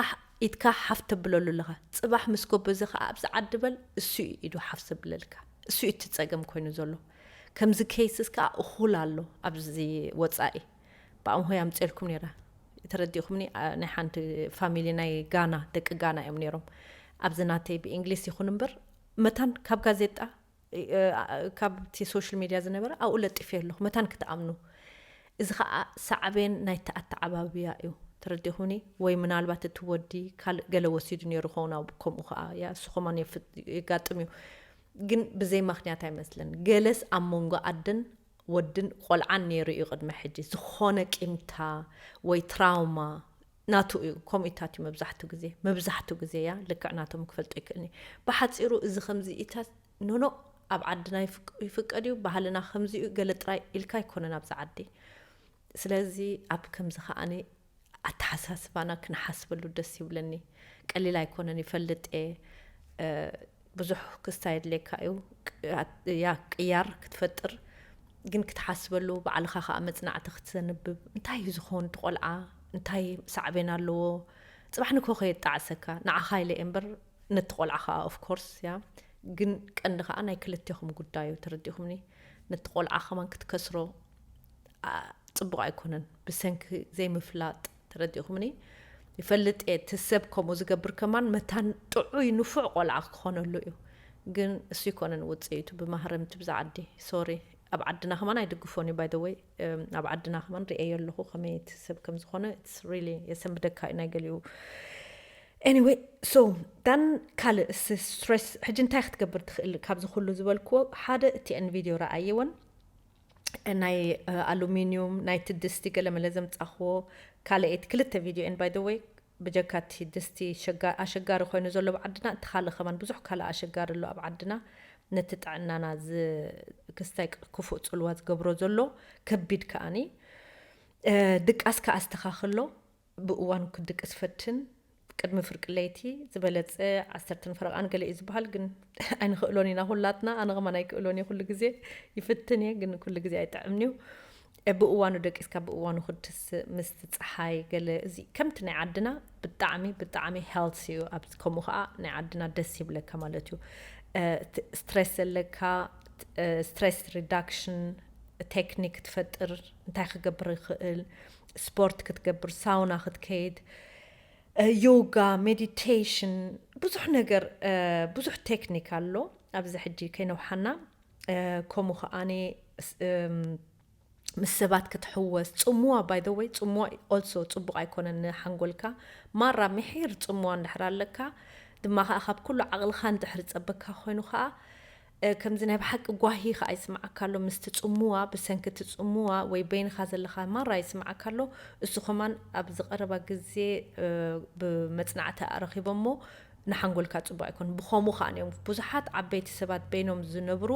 ኢድካ ሓፍ ተብለሉ ኣለኻ። ፅባሕ ምስ ጎበዘ ከዓ ኣብዚ ዓዲ በል እሱ እዩ ኢዱ ሓፍ ዘብለልካ። እሱ እዩ እቲ ፀገም ኮይኑ ዘሎ። ከምዚ ኬይስስ ከዓ እኹል ኣሎ ኣብዚ ወፃኢ። ብኣምሆይ ኣምፅኤልኩም ነይራ ተረዲእኩምኒ። ናይ ሓንቲ ፋሚሊ ናይ ጋና ደቂ ጋና እዮም ነይሮም። ኣብዚ ናተይ ብእንግሊዝ ይኹን እምበር መታን ካብ ጋዜጣ እ፣ እ፣ ካብቲ ሶሻል ሚድያ ዝነበረ ኣብኡ ለጢፈ ኣለኹ፣ መታን ክትኣምኑ። እዚ ኸዓ ሳዕቤን ናይቲ ኣተዓባብያ እዩ፣ ተረዲኹኒ? ወይ ምናልባት እቲ ወዲ ካልእ ገለ ወሲዱ ነይሩ ኸውን፣ ኣብ ከምኡ ኸዓ ያ እሱ ኸማን የፍ-፣ የጋጥም እዩ። ግን ብዘይ ምኽንያት ኣይመስለን። ገለስ ኣብ መንጎ ኣደን ወድን ቆልዓን ነይሩ እዩ ቅድሚ ሕጂ። ዝኾነ ቂምታ ወይ ትራውማ ናቱ እዩ። ከምኡ ኢታት እዩ መብዛሕቱ ግዜ፣ መብዛሕቱ ግዜ ያ ልክዕ ናቶም ክፈልጦ ይክእልኒ። ብሓፂሩ እዚ ከምዚ ኢታት ኖኖ ኣብ ዓድና ይፍቅ-፣ ይፍቀድ እዩ፣ ባህልና ከምዚ እዩ ገለ ጥራይ ኢልካ ኣይኮነን ኣብዚ ዓዲ። ስለዚ ኣብ ከምዚ ከዓኒ ኣተሓሳስባና ክንሓስበሉ ደስ ይብለኒ። ቀሊል ኣይኮነን ይፈልጥ እየ። እ፣ ብዙሕ ክስታይ የድልየካ እዩ። ቅ-፣ ያ ቅያር ክትፈጥር ግን ክትሓስበሉ፣ ባዕልኻ ከኣ መጽናዕቲ ክትሰንብብ፣ እንታይ እዩ ዝኸውን እቲ ቆልዓ? እንታይ ሳዕቤን ኣለዎ? ጽባሕ ንግሆ ከየጣዕሰካ፣ ንዓኻ ኢለ እየ እምበር ነቲ ቆልዓ ከኣ ኦፍ ኮርስ ያ። ግን ቀንዲ ከኣ ናይ ክልቴኹም ጉዳይ እዩ፣ ተረዲእኹምኒ? ነቲ ቆልዓ ከማን ክትከስሮ፣ ኣ፣ ጽቡቕ ኣይኮነን፣ ብሰንኪ ዘይምፍላጥ፣ ተረዲእኹምኒ? ይፈልጥ እየ፣ እቲ ሰብ ከምኡ ዝገብር ከማን መታን ጥዑይ ንፉዕ ቆልዓ ክኾነሉ እዩ። ግን እሱ ይኮነን ውጽኢቱ ብማህረምቲ ብዛ ዓዲ። ሶሪ፣ ኣብ ዓድና ከማን ኣይድግፎን እዩ፣ ባይ ዘ ወይ። እም፣ ኣብ ዓድና ከማን ርእየ ኣለኹ ከመይ እቲ ሰብ ከም ዝኾነ። It's really የሰንብደካ እዩ ናይ ገሊኡ። Anyway, so ዳን ካልእ ስ-፣ ስትሬስ ሕጂ እንታይ ክትገብር ትኽእል? ካብዚ ኩሉ ዝበልክዎ ሓደ እቲአን ቪድዮ ረኣየወን፣ ናይ፣ እ፣ ኣሉሚኒዩም፣ ናይቲ ድስቲ ገለ መለ ዘምጻኽዎ፣ ካልአይቲ ክልተ ቪድዮ እየን፣ ባይ ዘ ወይ። ብጀካ እቲ ድስቲ ሸጋ-፣ ኣሸጋሪ ኮይኑ ዘሎ ኣብ ዓድና፣ እቲ ካልእ ከማን ብዙሕ ካልእ ኣሸጋሪ ኣሎ ኣብ ዓድና። ነቲ ጥዕናና ዝ-፣ ክስታይ ቅ-፣ ክፉእ ጽልዋ ዝገብሮ ዘሎ ከቢድ ከኣኒ፣ እ፣ ድቃስ ከኣ ኣስተኻኽሎ። ብእዋኑ ክትድቅስ ፈትን። ቅድሚ ፍርቂ ለይቲ ዝበለጸ ዓሰርተን ፈረቓን ገለ እዩ ዝበሃል፣ ግን ኣይንኽእሎን ኢና ኩላትና። ኣነ ከማን ኣይክእሎን እየ፣ ኩሉ ግዜ ይፍትን እየ፣ ግን ኩሉ ግዜ ኣይጥዕምን እዩ። እ፣ ብእዋኑ ደቂስካ ብእዋኑ ክትድስ ምስቲ ጸሓይ ገለ፣ እዚ ከምቲ ናይ ዓድና ብጣዕሚ፣ ብጣዕሚ ሄልቲ እዩ። ኣብ ከምኡ ኸኣ ናይ ዓድና ደስ ይብለካ ማለት እዩ። እ፣ ት-፣ ስትሬስ ዘለካ፣ እ፣ ስትሬስ ሪዳክሽን ቴክኒክ ትፈጥር፣ እንታይ ክገብር ይኽእል፣ ስፖርት ክትገብር፣ ሳውና ክትከይድ፣ እ፣ ዮጋ፣ ሜዲቴሽን፣ ብዙሕ ነገር፣ እ፣ ብዙሕ ቴክኒክ ኣሎ። ኣብዚ ሕጂ ከይነውሓና፣ እ፣ ከምኡ ከኣኒ ስ-፣ እም፣ ምስ ሰባት ክትሕወስ፣ ጽምዋ፣ ባይ ዘ ወይ፣ ጽምዋ ኦልሶ ጽቡቕ ኣይኮነን ንሓንጎልካ። ማራ ምሒር ጽምዋ እንድሕር ኣለካ፣ ድማ ከኣ ካብ ኩሉ ዓቕልኻ እንድሕር ጸበካ ኮይኑ ከኣ፣ እ፣ ከምዚ ናይ ብሓቂ ጓሂ ከኣ ይስምዓካ ኣሎ። ምስቲ ጽምዋ፣ ብሰንኪ እቲ ጽምዋ ወይ በይንኻ ዘለኻ ማራ ይስምዓካ ኣሎ። እሱ ከማን ኣብዚ ቀረባ ግዜ፣ እ፣ ብመጽናዕቲ ኣረኺቦሞ፣ ንሓንጎልካ ጽቡቕ ኣይኮን። ብኸምኡ ከኣ እዮም ብዙሓት ዓበይቲ ሰባት በይኖም ዝነብሩ፣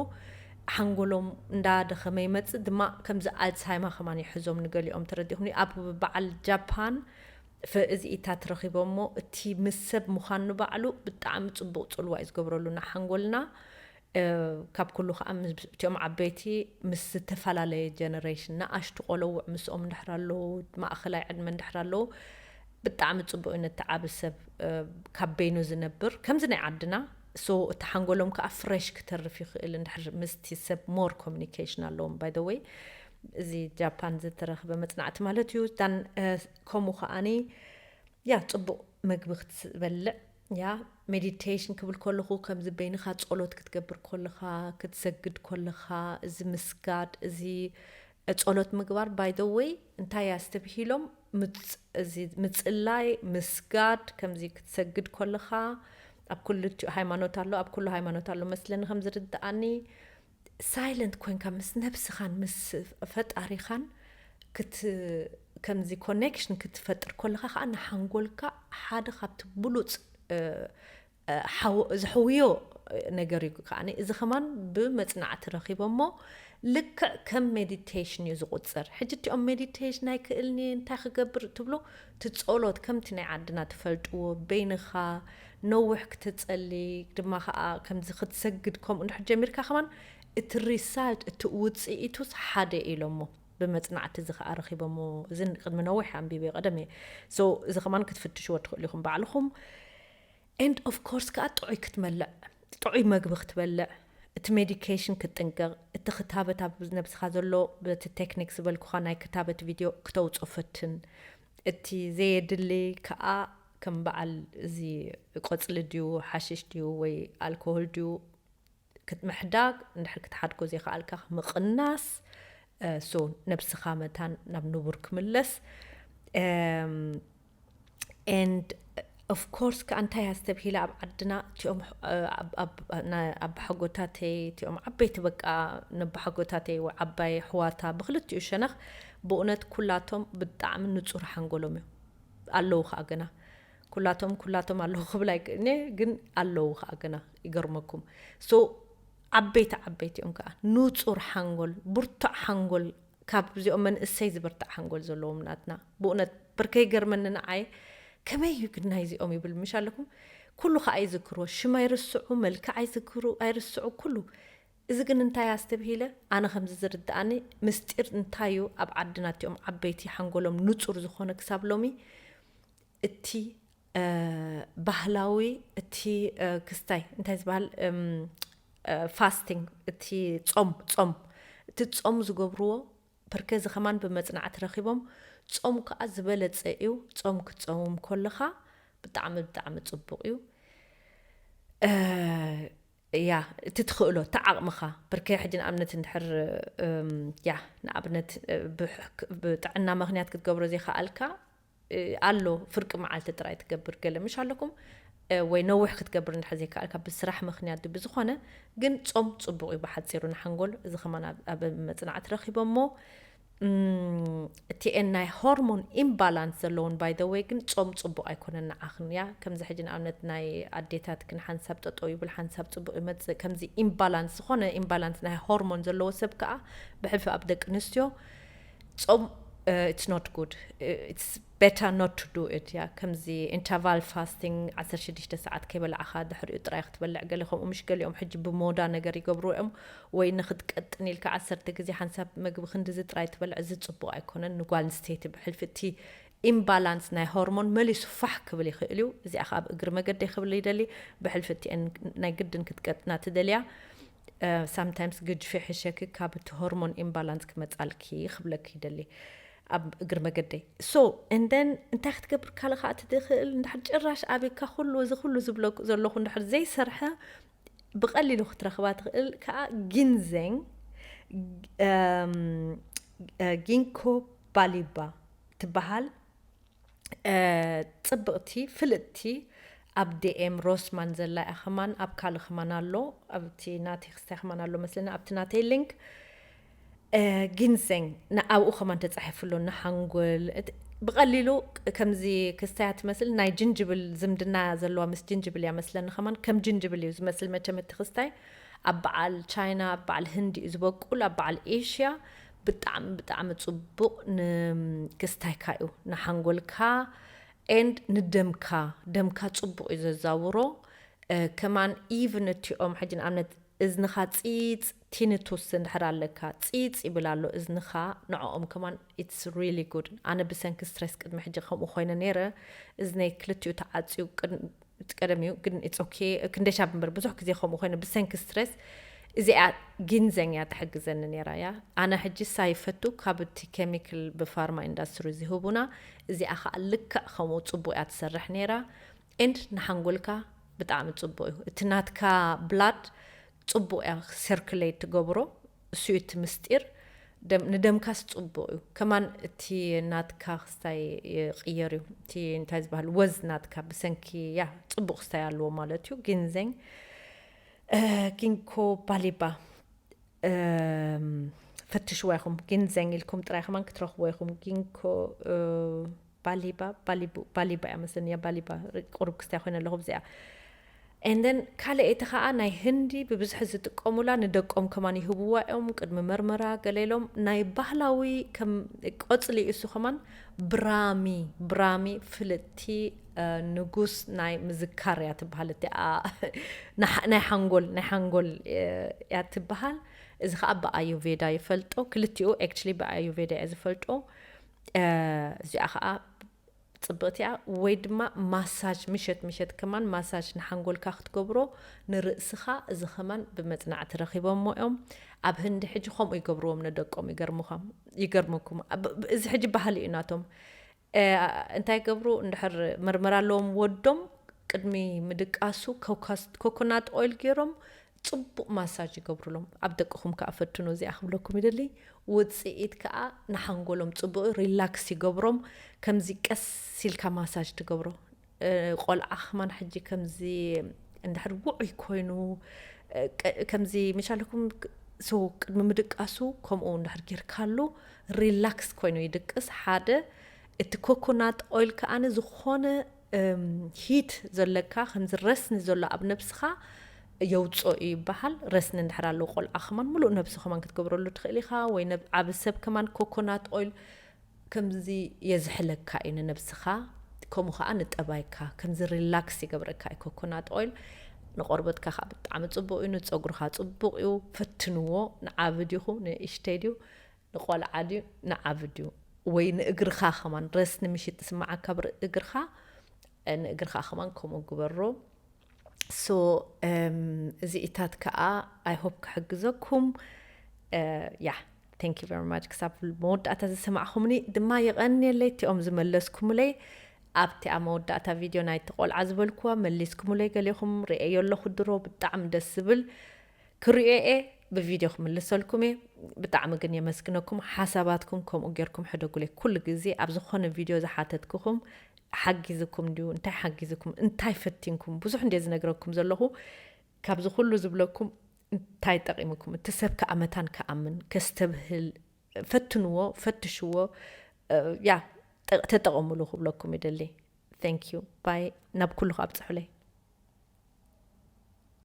ሓንጎሎም እንዳደኸመ ይመጽእ፣ ድማ ከምዚ ኣልሳይማ ከማን ይሕዞም ንገሊኦም፣ ተረዲኹምኒ? ኣብ በዓል ጃፓን ፍ-፣ እዚ ኢታት ረኺቦሞ፣ እቲ ምስ ሰብ ምዃን ንባዕሉ ብጣዕሚ ጽቡቕ ጽልዋ እዩ ዝገብረሉ ንሓንጎልና። እ፣ ካብ ኩሉ ከኣ ምስ፣ እቲኦም ዓበይቲ ምስ ዝተፈላለየ ጀነሬሽን፣ ንኣሽቱ ቆለውዕ ምስኦም እንድሕር ኣለዉ፣ ማእኸላይ ዕድመ እንድሕር ኣለዉ፣ ብጣዕሚ ጽቡቕ እዩ ነቲ ዓቢ ሰብ፣ እ፣ ካብ በይኑ ዝነብር። ከምዚ ናይ ዓድና፣ ሶ፣ እቲ ሓንጎሎም ከኣ ፍሬሽ ክተርፍ ይኽእል እንድሕር ምስቲ ሰብ ሞር ኮሚኒኬሽን ኣለዎም። ባይ ዘ ወይ፣ እዚ ጃፓን ዝተረኽበ መጽናዕቲ ማለት እዩ። ዳን፣ እ፣ ከምኡ ከኣኒ፣ ያ፣ ጽቡቕ መግቢ ክትበልዕ፣ ያ፣ ሜዲቴሽን ክብል ከለኹ፣ ከምዚ በይንኻ ጸሎት ክትገብር ከለኻ፣ ክትሰግድ ከለኻ፣ እዚ ምስጋድ፣ እዚ ጸሎት ምግባር፣ ባይ ዘ ወይ፣ እንታይ ኣስተብሂሎም፣ ምጽ-፣ እዚ ምጽላይ፣ ምስጋድ፣ ከምዚ ክትሰግድ ከለኻ፣ ኣብ ኩሉ ሃይማኖት ኣሎ፣ ኣብ ኩሉ ሃይማኖት ኣሎ መስለኒ፣ ከም ዝርድኣኒ፣ ሳይለንት ኮይንካ ምስ ነብስኻን ምስ ፈጣሪኻን ክት-፣ ከምዚ ኮኔክሽን ክትፈጥር ከለኻ ከኣ ንሓንጎልካ ሓደ ካብቲ ብሉጽ፣ እ፣ እ፣ ሓው-፣ ዘሕውዮ ነገር እዩ። ከኣ እዚ ከማን ብመጽናዕቲ ረኺቦሞ፣ ልክዕ ከም ሜዲቴሽን እዩ ዝቑጸር። ሕጂ እቲኦም ሜዲቴሽን ኣይክእልን እየ፣ እንታይ ክገብር ትብሎ፣ እቲ ጸሎት ከምቲ ናይ ዓድና ትፈልጥዎ፣ በይንኻ ነዊሕ ክትጸሊ፣ ድማ ከኣ ከምዚ ክትሰግድ፣ ከምኡ እንድሕር ጀሚርካ ከማን እቲ ሪሳልት፣ እቲ ውጽኢቱስ ሓደ ኢሎሞ። ብመጽናዕቲ እዚ ከኣ ረኺቦሞ። እዚ ቅድሚ ነዊሕ ኣንቢበ ቀደም እየ። ሶ፣ እዚ ከማን ክትፍትሽዎ ትኽእሉ ኢኹም ባዕልኹም። ኤንድ ኦፍ ኮርስ ከኣ ጥዑይ ክትመልዕ፣ ጥዑይ መግቢ ክትበልዕ፣ እቲ ሜዲኬሽን ክትጥንቀቕ፣ እቲ ክታበት ኣብ ነብስኻ ዘሎ፣ በቲ ቴክኒክ ዝበልኩኻ ናይ ክታበት ቪድዮ ክተውጾ ፈትን። እቲ ዘየድሊ ከኣ ከም በዓል እዚ ቆጽሊ ድዩ፣ ሓሽሽ ድዩ፣ ወይ ኣልኮሆል ድዩ፣ ክትምሕዳግ እንድሕር ክትሓድጎ ዘይከኣልካ ምቕናስ። So ነብስኻ መታን ናብ ንቡር ክምለስ። And of course ከኣ እንታይ ኣስተብሂለ ኣብ ዓድና እቲኦም ኣባሓጎታተይ እቲኦም ዓበይቲ በቃ ነባሓጎታተይ ዓባይ ኣሕዋታ ብክልቲኡ ሸነኽ ብእውነት ኩላቶም ብጣዕሚ ንጹር ሓንጎሎም እዮም ኣለዉ ከዓ ገና ኩላቶም ኩላቶም ኣለዉ ክብል ኣይክእልኒ ግን ኣለዉ ከዓ ገና ይገርመኩም። So ዓበይቲ ዓበይቲ እዮም ከዓ ንጹር ሓንጎል ብርቱዕ ሓንጎል ካብ እዚኦም መንእሰይ ዝብርታዕ ሓንጎል ዘለዎም ናትና ብእውነት ብርከይ ገርመኒ ንዓይ። ከመይ እዩ ግን ናይዚኦም ይብል ምሽ ኣለኩም። ኩሉ ከዓ ይዝክርዎ ሽም ኣይርስዑ መልክዕ ኣይዝክሩ ኣይርስዑ ኩሉ። እዚ ግን እንታይ ኣስተብሂለ ኣነ ከምዚ ዝርድኣኒ ምስጢር እንታይ እዩ ኣብ ዓድና እቲኦም ዓበይቲ ሓንጎሎም ንጹር ዝኾነ ክሳብ ሎሚ እቲ ባህላዊ እቲ ክስታይ እንታይ ዝበሃል fasting እቲ ጾም ጾም እቲ ጾም ዝገብርዎ ፐርከዚ ከማን ብመጽናዕቲ ረኺቦም ጾም ከዓ ዝበለጸ እዩ። ጾም ክትጸውም ከለኻ ብጣዕሚ ብጣዕሚ ጽቡቕ እዩ። ያ እቲ ትኽእሎ እቲ ዓቕምኻ ብርከ ሕጂ ንኣብነት እንድሕር ያ ንኣብነት ብጥዕና ምክንያት ክትገብሮ ዘይከኣልካ ኣሎ ፍርቂ መዓልቲ ጥራይ ትገብር ገለ ምሽ ኣለኩም ወይ ነዊሕ ክትገብር እንድሕር ዘይከኣልካ ብስራሕ ምክንያት ብዝኾነ ግን ጾም ጽቡቕ እዩ ብሓፂሩ ንሓንጎል እዚ ከማን ኣብ መፅናዕቲ ረኪቦሞ እቲ ናይ ሆርሞን ኢምባላንስ ዘለውን by the way ግን ጾም ጽቡቕ ኣይኮነን ንዓኽን እያ ከምዚ ሕጂ ንኣብነት ናይ ኣዴታት ግን ሓንሳብ ጠጠው ይብል ሓንሳብ ጽቡቕ ይመጽእ ከምዚ ኢምባላንስ ዝኾነ ኢምባላንስ ናይ ሆርሞን ዘለዎ ሰብ ከዓ ብሕልፊ ኣብ ደቂ ኣንስትዮ ጾም it's not good it's better not to do it እያ ከምዚ interval fasting ዓሰርተ ሽዱሽተ ሰዓት ከይበላዕኻ ድሕሪኡ ጥራይ ክትበልዕ ገለ ከምኡ ምሽ ገሊኦም ሕጂ ብሞዳ ነገር ይገብሩ እዮም ወይ ንክትቀጥን ኢልካ ዓሰርተ ግዜ ሓንሳብ መግቢ ክንድዚ ጥራይ ትበልዕ እዚ ጽቡቕ ኣይኮነን ንጓል ኣንስተይቲ ብሕልፊ እቲ ኢምባላንስ ናይ ሆርሞን መሊሱ ፋሕ ክብል ይኽእል እዩ እዚኣ ከዓ ኣብ እግሪ መገደይ ክብል ይደሊ ብሕልፊ እቲአን ናይ ግድን ክትቀጥና ትደልያ sometimes ግጅፊ ሕሸኪ ካብ እቲ ሆርሞን ኢምባላንስ ክመጻልኪ ክብለኪ ይደሊ ኣብ እግሪ መገደይ so and then እንታይ ክትገብር ካልእ ከዓ ትኽእል እንድሕር ጭራሽ ኣብካ ኩሉ እዚ ኩሉ ዝብለኩ ዘለኹ እንድሕር ዘይሰርሐ ብቐሊሉ ክትረኽባ ትኽእል ከዓ ጊንዘንግ ጊንኮ ባሊባ ትበሃል ጽብቕቲ ፍልጥቲ ኣብ ዲኤም ሮስማን ዘላ እያ ከማን ኣብ ካልእ ከማን ኣሎ ኣብቲ ናተይ ክስታይ ከማን ኣሎ መስለኒ ኣብቲ ናተይ ሊንክ ጊንዘንግ ንኣብኡ ከማን ተፃሒፉ ኣሎ ንሓንጎል ብቐሊሉ ከምዚ ክስታያ ትመስል ናይ ጅንጅብል ዝምድና ዘለዋ ምስ ጅንጅብል እያ መስለኒ ከማን ከም ጅንጅብል እዩ ዝመስል መቸም እቲ ክስታይ ኣብ በዓል ቻይና ኣብ በዓል ህንዲ እዩ ዝበቁል ኣብ በዓል ኤሽያ ብጣዕሚ ብጣዕሚ ፅቡቕ ንክስታይካ እዩ ንሓንጎልካ and ንደምካ ደምካ ፅቡቕ እዩ ዘዛውሮ ከማን even እቲኦም ሕጂ ንኣብነት እዝንኻ ፂፅ ቲንቱስ እንድሕር ኣለካ ፂፅ ይብል ኣሎ እዝንኻ ንዕኦም ከማን it's really good ኣነ ብሰንኪ ስትሬስ ቅድሚ ሕጂ ከምኡ ኮይነ ነይረ እዝነይ ክልቲኡ ተዓፅዩ ቀደም እዩ ግን it's okay ክንደሻ ብምበር ብዙሕ ግዜ ከምኡ ኮይነ ብሰንኪ ስትሬስ እዚኣ ጊንዘን እያ ትሕግዘኒ ነይራ እያ ኣነ ሕጂ ሳይፈቱ ካብ እቲ ኬሚካል ብፋርማ ኢንዳስትሪ ዝህቡና እዚኣ ከዓ ልክዕ ከምኡ ፅቡቅ እያ ትሰርሕ ነይራ and ንሓንጎልካ ብጣዕሚ ፅቡቅ እዩ እቲ ናትካ ብላድ ፅቡቅ እያ ሰርክሌት ትገብሮ እሱ እቲ ምስጢር ንደምካስ ፅቡቅ እዩ ከማን እቲ ናትካ ክስታይ ይቅየር እዩ እቲ እንታይ ዝበሃል ወዝ ናትካ ብሰንኪ ያ ፅቡቅ ክስታይ ኣለዎ ማለት እዩ ጊንዘን ጊንኮ ባሊባ ፈትሽዋ ኢኹም ጊንዘን ኢልኩም ጥራይ ከማን ክትረኽቦ ኢኹም ጊንኮ ባሊባ ባሊቡ ባሊባ እያ መስለኒ እያ ባሊባ ቁሩብ ክስታይ ኮይነ ኣለኹ ብዚኣ and then ካልኣይቲ ከዓ ናይ ህንዲ ብብዝሒ ዝጥቀሙላ ንደቆም ከማን ይህብዋ እዮም ቅድሚ መርመራ ገለ ኢሎም ናይ ባህላዊ ከም ቆፅሊ እሱ ከማን ብራሚ ብራሚ ፍልጥቲ ንጉስ ናይ ምዝካር እያ ትበሃል እቲኣ ናይ ሓንጎል ናይ ሓንጎል እያ ትበሃል እዚ ከዓ ብኣዩቬዳ ይፈልጦ ክልቲኡ actually ብኣዩቬዳ እያ ዝፈልጦ እዚኣ ከዓ ፅብቕቲ እያ ወይ ድማ ማሳጅ ምሸት ምሸት ከማን ማሳጅ ንሓንጎልካ ክትገብሮ ንርእስኻ እዚ ከማን ብመፅናዕቲ ረኺቦሞ እዮም ኣብ ህንዲ ሕጂ ከምኡ ይገብርዎም ንደቆም ይገርምኹም ይገርምኩም እዚ ሕጂ ባህሊ እዩ ናቶም እንታይ ገብሩ እንድሕር መርመራ ኣለዎም ወዶም ቅድሚ ምድቃሱ ኮኮናት ኦይል ገይሮም ጽቡቕ ማሳጅ ይገብሩሎም። ኣብ ደቅኹም ከኣ ፈትኑ፣ እዚኣ ክብለኩም ይደሊ። ውጽኢት ከኣ ንሓንጎሎም ጽቡቕ ሪላክስ ይገብሮም። ከምዚ ቀስ ኢልካ ማሳጅ ትገብሮ። እ፣ ቆልዓ ከማን ሕጂ ከምዚ እንድሕር ውዑይ ኮይኑ፣ እ፣ ቀ-፣ ከምዚ መቻለኩም ክ-፣ ሶ ቅድሚ ምድቃሱ ከምኡ እንድሕር ጌርካሉ ሪላክስ ኮይኑ ይድቅስ። ሓደ፣ እቲ ኮኮናት ኦይል ከኣነ ዝኾነ፣ እም፣ ሂት ዘለካ ከምዚ ረስኒ ዘሎ ኣብ ነብስኻ የውፅኦ እዩ ይበሃል። ረስኒ እንድሕር ኣለዎ ቆልዓ ከማን ምሉእ ነብሱ ከማን ክትገብረሉ ትኽእል ኢኻ። ወይ ነብ-፣ ዓቢ ሰብ ከማን ኮኮናት ኦይል ከምዚ የዝሕለካ እዩ ንነብስኻ፣ ከምኡ ኸዓ ንጠባይካ ከምዚ ሪላክስ ይገብረካ እዩ ኮኮናት ኦይል። ንቆርበትካ ኸዓ ብጣዕሚ ጽቡቕ እዩ፣ ንጸጉርኻ ጽቡቕ እዩ። ፈትንዎ። ንዓቢ ዲኹ ንእሽተይ ድዩ ንቆልዓ ድዩ ንዓቢ ድዩ ወይ ንእግርኻ ከማን ረስኒ ምሽት ትስምዓካ ብር-፣ እግርኻ፣ ንእግርኻ ከማን ከምኡ ግበሮ። ሶ እዚኢታት ከዓ I hope ክሕግዘኩም። ያ፣ thank you very much ክሳብ መወዳእታ ዝሰማዕኹምኒ ድማ የቐንየለይ። እቲኦም ዝመለስኩምለይ ኣብቲ ኣብ መወዳእታ ቪድዮ ናይቲ ቆልዓ ዝበልኩዋ መሊስኩምለይ ገሌኹም። ርእየዮ ኣለኹ ድሮ፣ ብጣዕሚ ደስ ዝብል ክርእዮ እየ፣ ብቪድዮ ክምልሰልኩም እየ። ብጣዕሚ ግን የመስግነኩም። ሓሳባትኩም ከምኡ ጌርኩም ሕደጉለይ። ኩሉ ግዜ ኣብ ዝኾነ ቪድዮ ዝሓተትኩኹም ሓጊዝኩም ድዩ? እንታይ ሓጊዝኩም? እንታይ ፈቲንኩም? ብዙሕ እንድየ ዝነግረኩም ዘለኹ። ካብዚ ኩሉ ዝብለኩም እንታይ ጠቒሙኩም? እቲ ሰብ ከኣ መታን ክኣምን፣ ከስተብህል፣ ፈትንዎ፣ ፈትሽዎ፣ እ፣ ያ፣ ጠ-፣ ተጠቐሙሉ ክብለኩም ይደሊ። Thank you። ባይ። ናብ ኩሉ ኣብጽሑለይ።